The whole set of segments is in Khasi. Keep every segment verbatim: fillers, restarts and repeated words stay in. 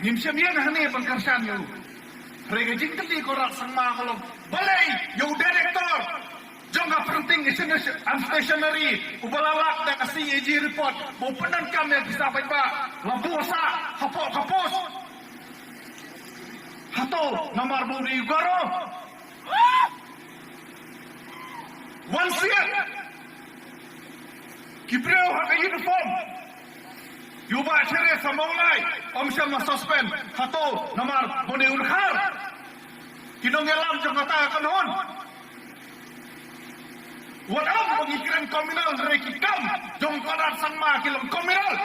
Ngim shym ïeng hangne ban kyrshan ïa u. Hynrei ka jingkylli Conrad Sangma ka long, balei ïa u director jong ka printing and stationery uba la lap da ka C A G report ba u pyndonkam ïa ki pisa paidbah la buh sah hapoh ka post? Hato namar ba u dei u Garo? Wan siat. Ki briew ha ka uniform, ïa u Bah Theresa Mawlai, ym shym la suspend. Hato namar ba u dei u dkhar? Ki nongïalam jong kata ka kynhun. Wat ym ba ngi kren communal, hynrei ki kam jong u Conrad Sangma ki long communal.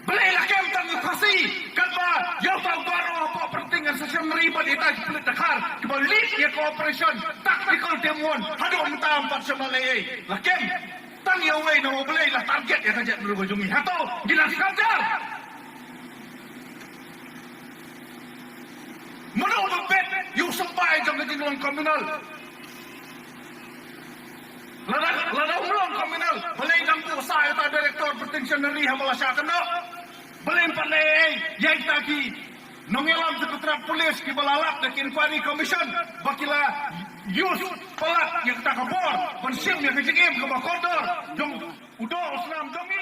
Balei la kem tang ïa u Khasi, katba ïa uta u Garo hapoh printing and stationery bad ita ki pulit dkhar kiba lead ïa ka operation tactical team one haduh mynta ym pat shym la leh ei? La kem tang ïa uwei, namar balei la target ïa ka jaitbynriew ka jong ngi? Hato ngi dang skam jar? Mano ba bet ïa u symbai jong ka jinglong communal? Lada, lada um long communal, balei dang buh sah ïa uta u director printing and stationery haba la shah kynnoh? Balei ym pat leh ei ïa kita ki nongïalam jong ka tnat police kiba la lap da ka inquiry commission ba ki la use palat ïa kata ka bor ban shim ïa ka jingim kaba kordor jong u doh u snam jong ngi?